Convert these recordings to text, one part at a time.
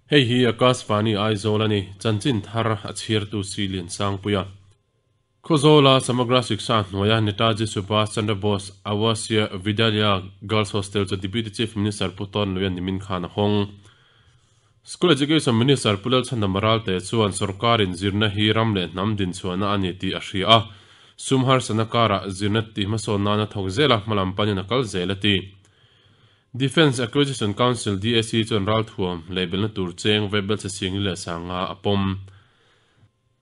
Hei hi Akashvani Aizawl a ni, chanchin thar a chhiartu si Liansangpuia. Khawzawla Samagra Shiksha hnuaia Netaji Subhas Chandra Bose Awasiya Vidyalaya Girls Hostel chu Deputy Chief Minister Pu Tawn Luian nimin khan a hawng. School Education Minister Pu Lalchhandama Ralte chuan sorkarin zirna hi ram leh hnam dinchhuahna a ni tih a hria a, sum harsatna karah zirna tih hmasawn nana thawk zela hmalam panin a kal zel a ti. Defence Acquisition Council, DAC, chuan ralthuam leh belna tur cheng vaibelchhe singli leh sanga a pawm.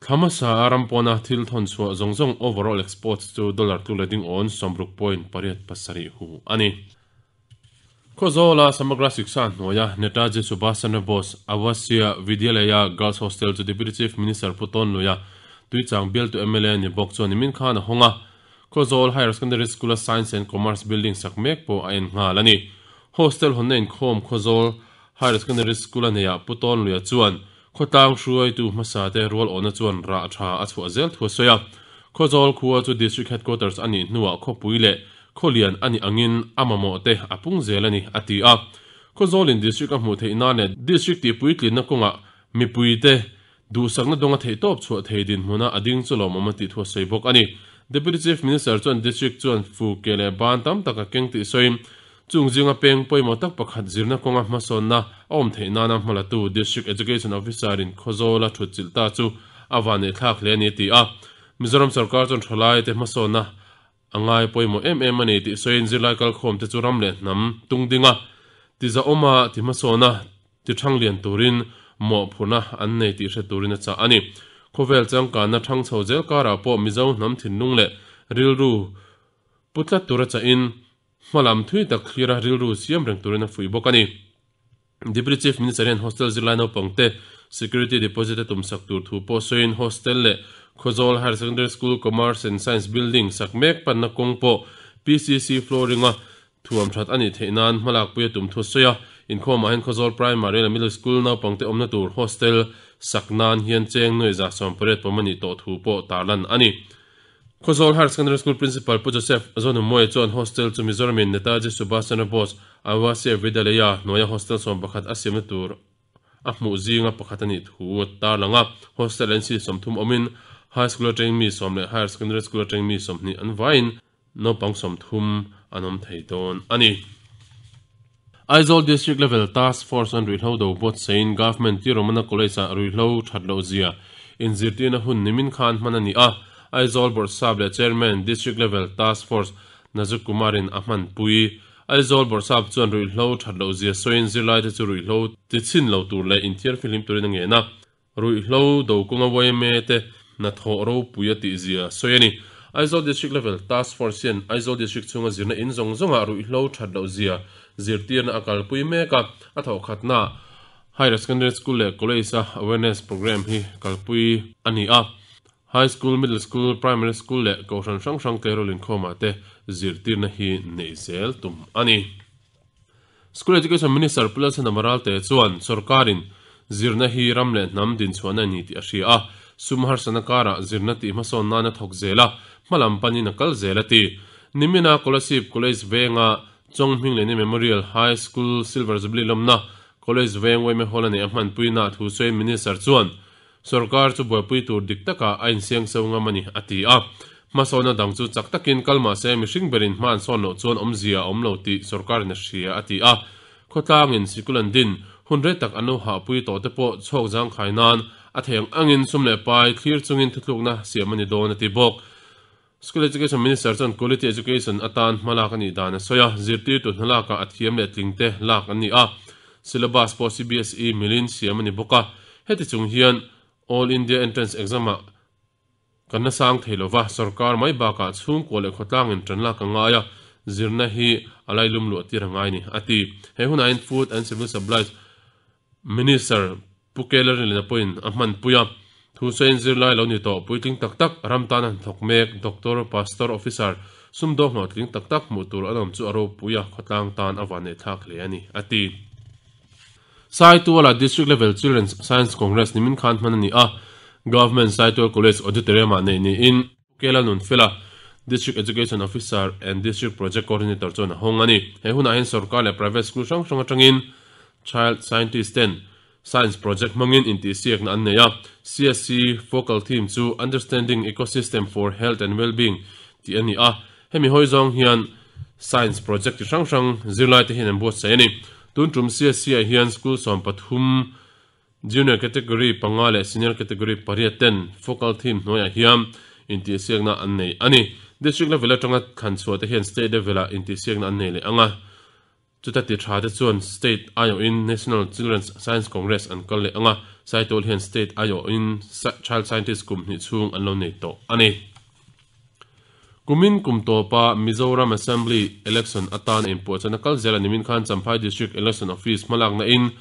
Thla hmasa a ram pawna thil thawn chhuah zawng zawng overall exports chu dollar tluk leh ding awn 60.87 hu a ni. Khawzawla Samagra Shiksha hnuaia Netaji Subhas Chandra Bose Awasiya Vidyalaya Girls Hostel chu Deputy Chief Minister Pu Tawn Luia Tuichang bialtu mla ni bawk chuan nimin khan a hawng a. Khawzawl Higher Secondary School-a Science and Commerce building sak mek pawh a en nghal a ni. Hostel hawnna inkhawm Khawzawl Higher Secondary School-a neiah Pu Tawn Luia chuan Khawtlang hruaitu hmasa te rual awhna chuan rah tha a chhuah zel thu a sawi a. Khawzawl khua chu District Headquarters a nih hnuah khawpui leh khawlian a nih angin a mamawh te a pung zel a ni, a ti a. Khawzawlin District a hmuh theih nan leh District tihpuitlinna kawngah mipuite duhsakna dawnga theihtawp chhuah thei dinhmuna a ding chu lawmawm a tih thu a sawi bawk a ni. Deputy Chief Minister chuan District chuan fu ke leh ban tam tak a keng tih sawiin Chung zinga peng pawimawh tak pakhat zirna kawnga hmasawnna a awm theih nana hmalatu District Education Officer-in Khawzawla thutchilh ta chu a vanneih thlak hle a ni a ti a. Mizoram sorkar chuan thalaite hmasawnna a ngai pawimawh em em a ni tih sawiin zirlai kalkhawmte chu ram leh hnam tungdinga tizahawma ti hmasawna ti thang lian turin mawhphurhna an nei tih hre turin a chah a ni. Khawvel changkanna thang chho zel karah pawh Mizo hnam thinlung leh rilru pu tlat tura chahin Hmalam thui tak thlira rilru siam reng turin a fuih bawk a ni. Deputy Chief Minister hian hostel zirlai naupangte security deposit a tumsak tur thu pawh sawiin hostel leh Khawzawl Higher Secondary School Commerce and Science Building sak mek panna kawng pawh PCC flooring-a thuam that a nih theih nan hmalakpui a tum thu a sawi a. Inkhawmah hian Khawzawl Primary leh Middle School naupangte awmna tur hostel sak nan hian cheng nuai 180 pawm a nih tawh thu pawh tarlan a ni. Khawzawl Higher Secondary School Principal Pu Joseph Zonumawia chuan hostel chu Mizoramin Netaji Subhas Chandra Bose Awasiya Vidyalaya hnuaia hostel 11 a siamna tur a hmuh zinga pakhat a nih thu a tarlang a. Hostel NC 30 awmin High School atangin mi 10 leh Higher Secondary School atangin mi 20 an vaiin naupang 30 an awm thei dawn a ni. Aizawl District Level Task Force an ruihhlo do buatsaiin Government Tiromana College-ah ruihhlo that loh zia inzirtirna hun nimin khan hman a ni a, Aizawl Bawrhsap leh Chairman, District Level Task Force Nazuk Kumar-in a hmanpui. Aizawl Bawrhsap chuan ruihhlo that loh zia sawiin zirlaite chu ruihhlo tichhin lo tur leh inthiarfihlim turin a ngen a. Ruihhlo do kawnga yma te hnathawh ropui a tih zia sawi a ni. Aizawl District Level Task Force hian Aizawl District chhunga zirna in zawng zawngah ruihhlo that loh zia zirtirna a kalpui mek a, a thawhkhatnaah Higher Secondary School leh College-a Awareness Programme hi kalpui a ni a. High School, Middle School, Primary School leh Kohhran hrang hrang tleirawl inkhawmah te zirtirna hi neih zel tum a ni. School Education Minister Pu Lalchhandama Ralte chuan sorkarin zirna hi ram leh hnam dinchhuahna a ni tih a hria a, sum harsatna karah zirna tih hmasawn nan a thawk zel a, hmalam panin a kal zel a ti. Nimina Kolasib College venga Chawnghmingleni Memorial High School Silver Jubilee lawmna College veng Weme Hall a neih a hmanpuina thu sawiin Minister chuan Sorkar chu buaipui tur dik takah a insiang so ngam a ni, a ti a. Hmasawnna dang chu chak takin kal mah se mihring berin hma an sawn loh chuan awmzia a awm lo tih sorkarin a hria, a ti a. Khawtlangin sikul an din hun rei tak an lo hahpui tawh te pawh chhawk zangkhai nan a thei ang angin sum leh pai thlir chungin thutlukna siam a ni dawn, a ti bawk. School Education Minister chuan Quality Education atan hmalak a nih dan a sawi a, zirtirtu hna lakah a thiam leh tlingte lak an ni a, syllabus pawh CBSE milin siam a ni bawk a, heti chung hian All India Entrance Exam-ah kan la sang thei lova, sorkar mai bakah chhungkua leh khawtlangin ṭan lak a ngai a, zirna hi a lailum luah tir a ngai ni, a ti. He hunah hian Food and Civil Supplies Minister Pu Keller Lena pawhin a hmanpui a, thu sawiin zirlai lo ni tawh puitling tak tak, ram tan a hnathawk mek, doctor, pastor, officer, sumdawng hlawhtling tak tak hmuh tur an awm chu a ropui a, khawtlang tan a vanneih thlak hle a ni, a ti. Saituala District Level Children's Science Congress nimin khan hman a ni a, Government Saitual College Auditorium-ah neih niin Pu Kela Nunfela, District Education Officer and District Project Coordinator chuan a hawng a ni. He hunah hian sorkar leh private school hrang hrang atangin Child Scientist ten. Science project hmangin intihsiakna an nei a, CSC focal theme chu Understanding Ecosystem for Health and Wellbeing tih a ni a, hemi hawi zawng hian science project chi hrang hrang zirlaite hian an buatsaih a ni. Tun tum CSC ah hian school 13, junior category panga leh senior category pariat ten focal theme hnuaiah hian intihsiakna an nei a ni. District level atanga thlan chhuah te hian state level ah intihsiakna an nei leh ang a. Chuta ti tha te chuan State aiawhin National Children's Science Congress an kal leh ang a, Saitual hian State aiawhin Child Scientist kum hnih chhung an lo nei tawh a ni. Kumin kum tawpa Mizoram Assembly Election atan a inpuahchahna kal zel a nimin khan Champhai District Election Office hmalakna in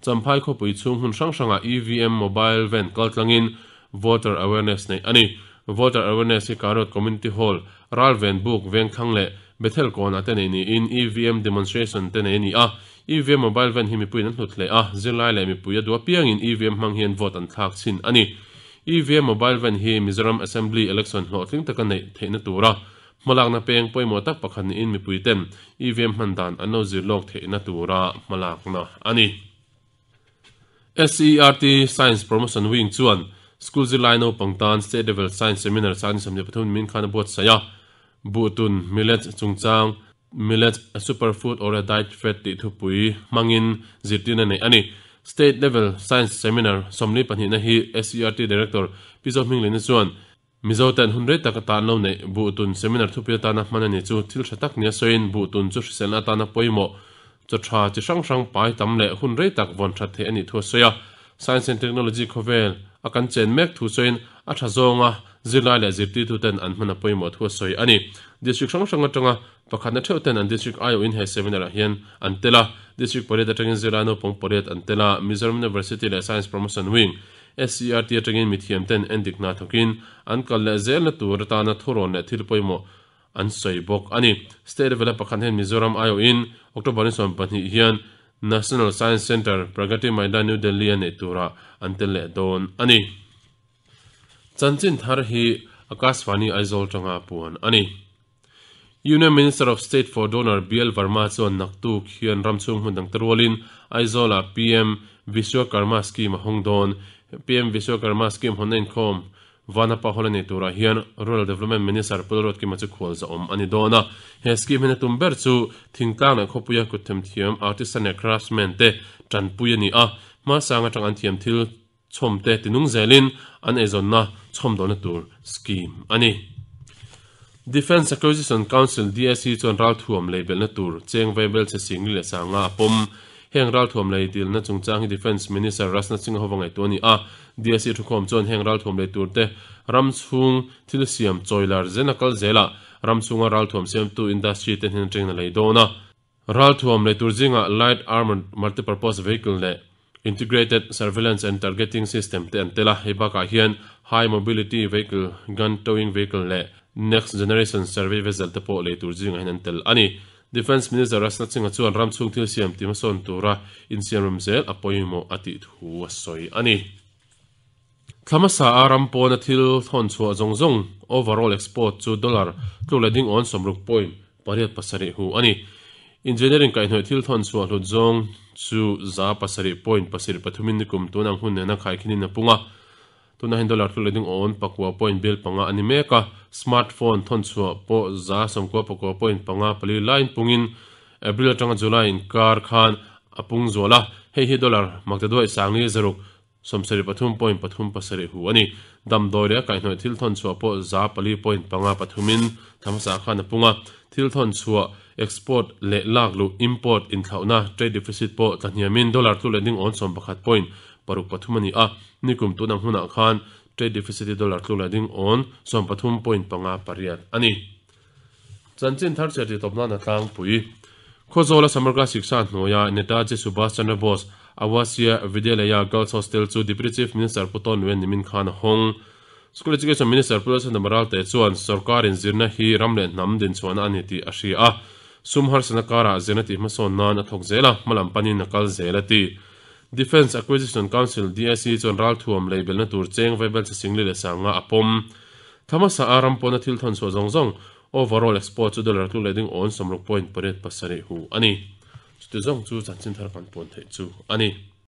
Champhai khawpui chhung hmun hrang hrangah EVM Mobile Van kaltlangin Voter Awareness neih a ni. Voter Awareness hi Karot Community Hall, Ralven Buk Vengthlang leh Bethel kawnah te neih niin EVM Demonstration te neih a ni a. EVM Mobile Van hi mipuiin an hlut hle a, zirlai leh mipui a duh apiangin EVM hmang hian vote an thlak chhin a ni. EVM Mobile Van hi Mizoram Assembly Election hlawhtling taka neih theihna tura Hmalakna peng pawimawh tak pakhat niin mipuiten EVM hman dan an lo zir lawk theihna tura hmalakna a ni. SCERT Science Promotion Wing chuan School zirlai naupang tan State Level Science Seminar sang ni 23 nimin khan a buatsaih a. Buhtun, Millet, chungchang, Millet, a super food or a diet fad tih thupui hmangin zirtirna neih a ni. State Level Science Seminar 42 na hi SCERT Director Pi Zohminglina chuan Mizo ten hun rei tak atan lo neih Buhtun seminar thupui atana hman a ni chu thil tha tak nia sawiin Buhtun chu hriselna atana pawimawh chaw tha chi hrang hrang pai tam leh hun rei tak vawn that theih a nih thu a sawi a. Science and Technology khawvel a kan chen mek thu sawiin a tha zawnga zirlai leh zirtirtu ten an hman a pawimawh thu a sawi a ni. District hrang hrang atanga pakhatna theuh ten an district aiawhin he seminar ah hian an tel a. District pariat atangin zirlai naupang pariat an tel a. Mizoram University leh Science Promotion Wing SCERT atangin mithiam ten endik hna thawkin an kal leh zelna tur atana thurawn leh thil pawimawh an sawi bawk a ni. State level a pakhat hian Mizoram aiawhin October ni 12 hian National Science Centre, Pragati Maidan, New Delhi a neih turah an tel leh dawn a ni. Chanchin thar hi Akashvani Aizawl tanga puan a ni. Union Minister of State for Donor BL Verma chuan naktuk hian ramchhung hmun dangte rualin Aizawl-ah PM Vishwakarma Scheme a hawng dawn. PM Vishwakarma Scheme hawnna inkhawm Vanapa Hall a nei turah hian Rural Development Minister Pu Lalruatkima chu khual zahawm a ni dawn a. He scheme hian a tum ber chu thingtlang leh khawpuia kutthemthiam, artisan leh craftsman te tanpui a ni a. Hmasang atang an thiam thil chhawmte tinung zelin an eizawnna chhawmdawlna tur scheme a ni. Defence Acquisition Council, DAC, chuan ralthuam lei belhna tur cheng vaibel chhe singli leh sanga a pawm. Heng ralthuam lei dilna chungchang hi Defence Minister Rajnath Singh hova ngaihtuah a ni a. DAC thukhawm chuan heng ralthuam lei turte ram chhung thil siam chawilar zen a kal zelah ram chhunga ralthuam siamtu industry te hnen atangin a lei dawn a. Ralthuam lei tur zingah Light Armoured Multipurpose Vehicle leh Integrated Surveillance and Targeting System te an tel a, hei bakah hian High Mobility Vehicle, Gun Towing Vehicle leh Next Generation Survey Vessel te pawh lei tur zingah hian an tel a ni. Defence Minister Rajnath Singh-a chuan ram chhung thil siam tihmasawn tura insiamrem zel a pawimawh a tih thu a sawi a ni. Thla hmasa a ram pawna thil thawn chhuah zawng zawng, overall export, chu dollar tluk leh ding awn 60.87 hu a ni. Engineering kaihhnawih thil thawn chhuah hlut zawng chu 7.73 in nikum tun ang hun nena khaikhinin a pung a. Tunah hian dollar tluk leh ding awn 9.5 a ni mek a. Smartphone thawn chhuah pawh 99.54 laiin pungin April atanga July inkar khan a pung zual a. Hei hi dollar maktaduaih sangli zaruk 73.37 hu a ni. Damdawi leh a kaihhnawih thil thawn chhuah pawh 4.53 in thla hmasa khan a pung a. Thil thawn chhuah, export, leh lak luh, import, inthlauhna, trade deficit, pawh tla hniamin dollar tlu leh ding awn 11.63 a ni a. Nikum tun ang hunah khan trade deficit hi dollar tlu leh ding awn 13.58 a ni. Chanchin thar chhiar tih tawp nan a tlangpui. Khawzawla Samagra Shiksha hnuaia Netaji Subhas Chandra Bose Awasiya Vidyalaya Girls Hostel chu Deputy Chief Minister Pu Tawn Luen nimin khan a hawng. School Education Minister Pu Lalchhandam Ralte chuan sorkarin zirna hi ram leh hnam dinchhuahna a ni tih a hria a, sum harsatna karah zirna tih hmasawn nan a thawk zel a, hmalam panin a kal zel a ti. Defence Acquisition Council, DAC, chuan ralthuam lei belhna tur cheng vaibel che singli leh sanga a pawm. Thla hmasa a ram pawna thil thawn chhuah zawng zawng, overall export, chu dollar tlu leh ding awn 60.87 hu a ni. Chuti zawng chu chanchin thar kan puan theih chu a ni.